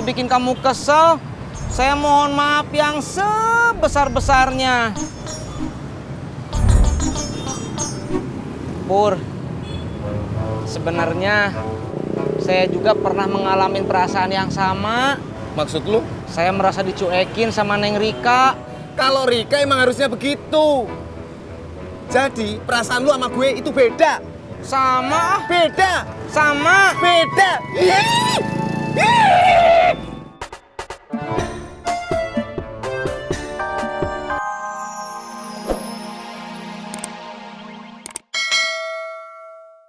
bikin kamu kesel, saya mohon maaf yang sebesar-besarnya. Pur, sebenarnya saya juga pernah mengalami perasaan yang sama. Maksud lu? Saya merasa dicuekin sama Neng Rika. Kalau Rika emang harusnya begitu. Jadi perasaan lu sama gue itu beda. Sama? Beda. Sama? Beda.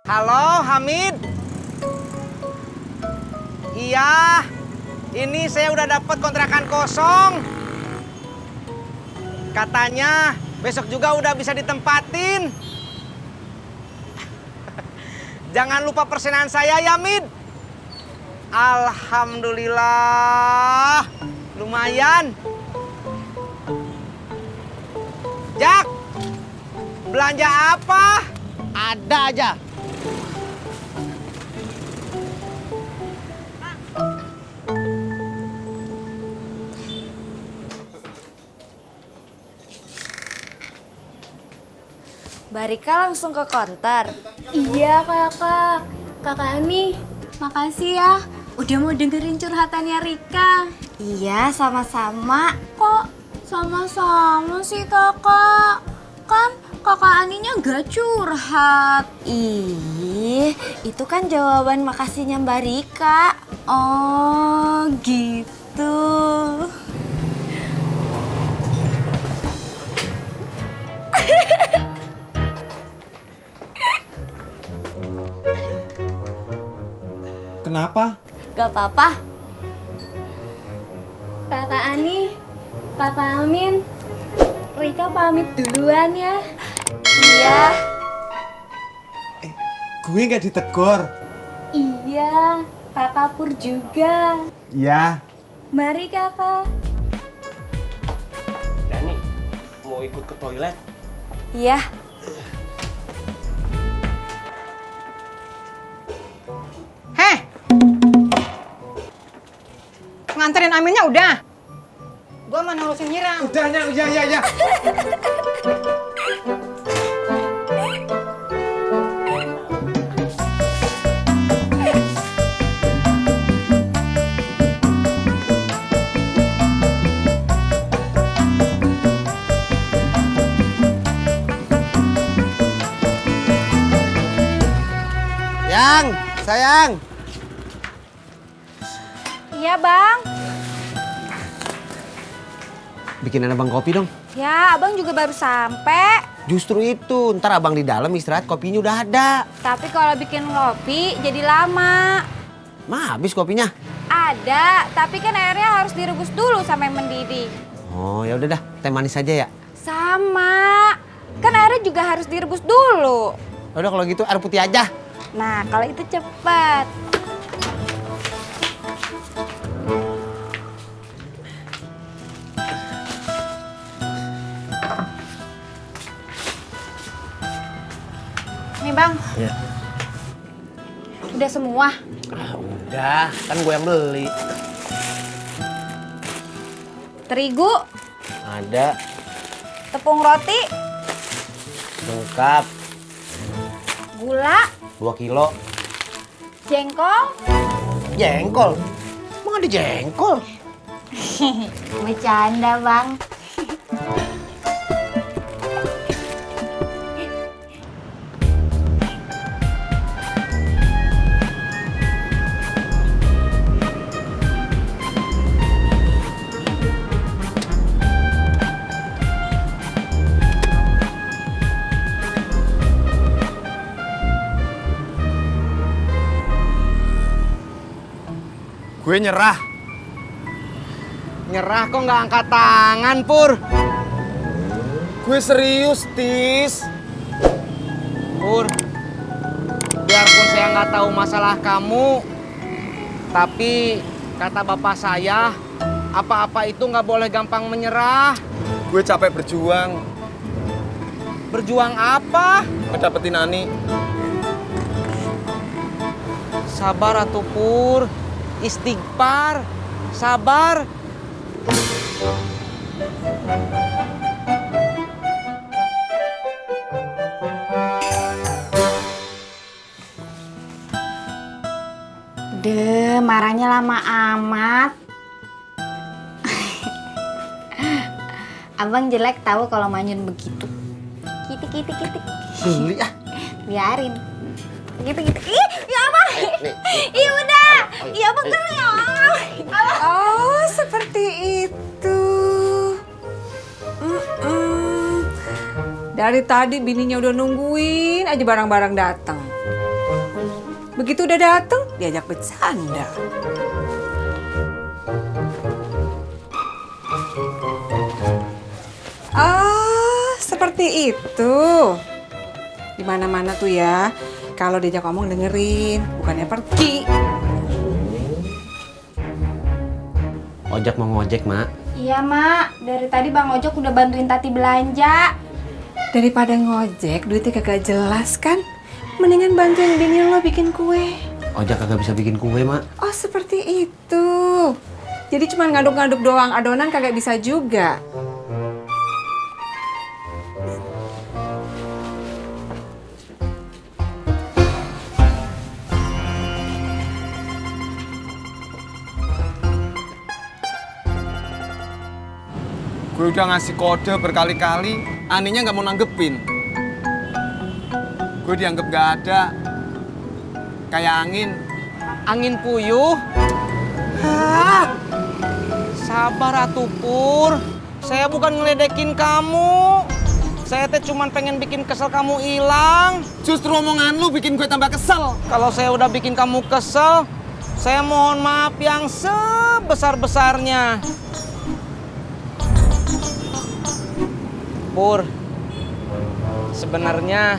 Halo, Hamid. Iya, ini saya udah dapat kontrakan kosong. Katanya besok juga udah bisa ditempatin. Jangan lupa persenan saya ya, Mid. Alhamdulillah, lumayan. Jak, belanja apa? Ada aja. Mbak Rika langsung ke konter. Iya kakak. Kakak Ani, makasih ya udah mau dengerin curhatannya Rika. Iya, sama-sama. Kok sama-sama sih kakak? Kan kakak Aninya nggak curhat. Ih, itu kan jawaban makasihnya Mbak Rika. Oh gitu. Kenapa? Gak apa-apa. Kakak Ani, Kakak Amin, Rika pamit duluan ya. Iya. Gue nggak ditegor. Iya, Kakak Pur juga. Iya. Mari kakak. Dani, mau ikut ke toilet? Iya. Heh, nganterin Aminnya udah. Gua mau nurusin nyiram. Udah, ya. Yang, sayang. Iya, Bang. Bikinin abang kopi dong. Ya, Abang juga baru sampai. Justru itu, ntar abang di dalam istirahat kopinya udah ada. Tapi kalau bikin kopi jadi lama. Mah habis kopinya. Ada, tapi kan airnya harus direbus dulu sampai mendidih. Oh ya udah dah, teh manis aja ya. Sama. Kan airnya juga harus direbus dulu. Udah kalau gitu air putih aja. Nah, kalau itu cepat. Nih bang, Ya. udah semua. Udah, kan gue yang beli. Terigu, Ada, tepung roti, lengkap, gula, 2 kilo. jengkol. Jengkol? Emang ada jengkol? Bercanda, Bang. Gue nyerah. Nyerah kok nggak angkat tangan, Pur? Gue serius, Tis. Pur, biarpun saya nggak tahu masalah kamu, tapi kata bapak saya, apa-apa itu nggak boleh gampang menyerah. Gue capek berjuang. Berjuang apa? Ngedapetin Ani. Sabar atuh, Pur. Istighfar. Sabar. Deh, marahnya lama amat. Abang jelek tahu kalau manyun begitu. Kitik. Beli ah. Biarin. Gitu. Ih, ya apa? Iya udah. Iya bener ya. Oh, seperti itu. Dari tadi bininya udah nungguin aja barang-barang datang. Begitu udah datang, diajak bercanda. Ah, seperti itu. Di mana-mana tuh ya, kalau diajak ngomong dengerin, bukannya pergi. Ojak mau ngojek, Mak. Iya, Mak. Dari tadi Bang Ojek udah bantuin Tati belanja. Daripada ngojek, duitnya kagak jelas kan? Mendingan bantuin bini lo bikin kue. Ojak kagak bisa bikin kue, Mak. Oh, seperti itu. Jadi cuma ngaduk-ngaduk doang, adonan kagak bisa juga. Gue udah ngasih kode berkali-kali, Aninya nggak mau nanggepin. Gue dianggap nggak ada, kayak angin. Angin puyuh. Sabar atuh Pur. Saya bukan ngeledekin kamu. Saya teh cuman pengen bikin kesel kamu hilang. Justru omongan lu bikin gue tambah kesel. Kalau saya udah bikin kamu kesel, saya mohon maaf yang sebesar-besarnya. Pur, sebenarnya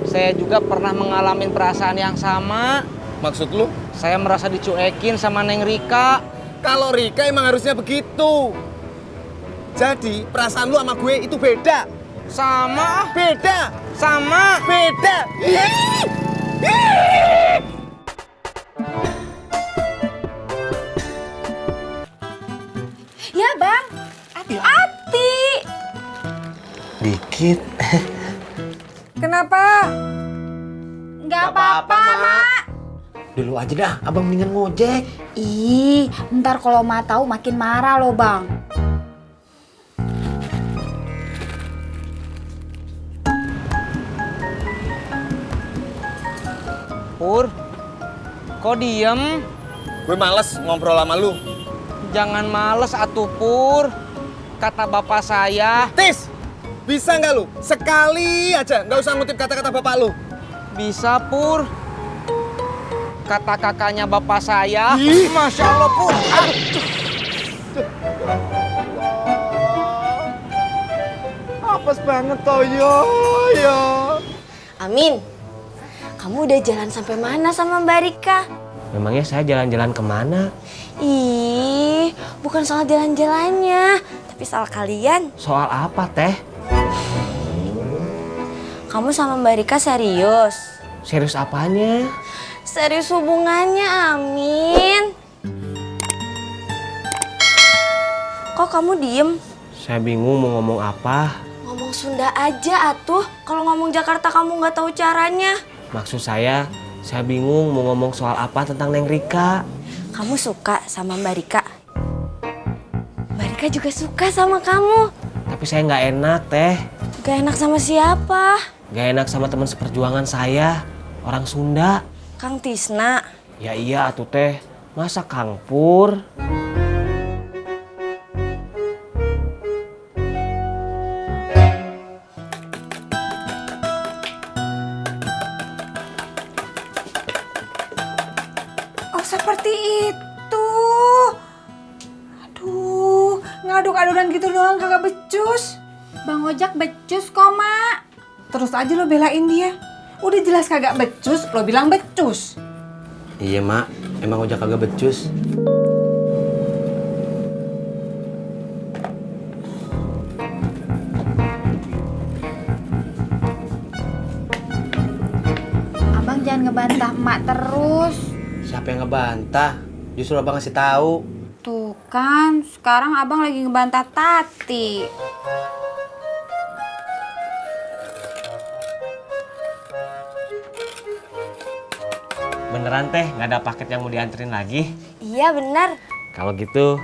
saya juga pernah mengalami perasaan yang sama. Maksud lu? Saya merasa dicuekin sama Neng Rika. Kalau Rika emang harusnya begitu. Jadi perasaan lu sama gue itu beda. Sama, Beda. sama. Beda. Ya, Bang. Hati-hati. Dikit. Kenapa? Nggak apa-apa, Mak. Dulu aja dah, abang mendingan ngojek. Ih, ntar kalau Ma tahu makin marah loh, Bang. Pur, kok diem? Gue males ngobrol sama lu. Jangan males atuh Pur. Kata bapak saya, Tis, bisa nggak lu? Sekali aja, nggak usah ngutip kata-kata bapak lu. bisa Pur. Kata kakaknya bapak saya, Ih. Masya Allah Pur. Apes banget Toyo, ya. Amin, kamu udah jalan sampai mana sama Mbak Rika? Memangnya saya jalan-jalan kemana? Ih, bukan soal jalan-jalannya, tapi soal kalian. Soal apa, Teh? Kamu sama Mbak Rika serius? Serius apanya? Serius hubungannya, Amin. Kok kamu diem? Saya bingung mau ngomong apa. Ngomong Sunda aja atuh. Kalau ngomong Jakarta kamu nggak tahu caranya. Maksud saya bingung mau ngomong soal apa tentang Neng Rika. Kamu suka sama Mbak Rika? Mbak Rika juga suka sama kamu. Tapi saya nggak enak, Teh. Gak enak sama siapa? Nggak enak sama teman seperjuangan saya, orang Sunda. Kang Tisna. Ya iya atuh, Teh. Masa Kang Pur? Oh, seperti itu. Aduh, ngaduk adonan gitu doang kagak becus. Bang Ojak becus kok, Mak. Terus aja lo belain dia. Udah jelas kagak becus, lo bilang becus. Iya, Mak. Emang ojak kagak becus. Abang jangan ngebantah emak terus. Siapa yang ngebantah? Justru abang ngasih tahu. Tuh kan, sekarang abang lagi ngebantah Tati. Beneran teh nggak ada paket yang mau dianterin lagi? Iya benar. Kalau gitu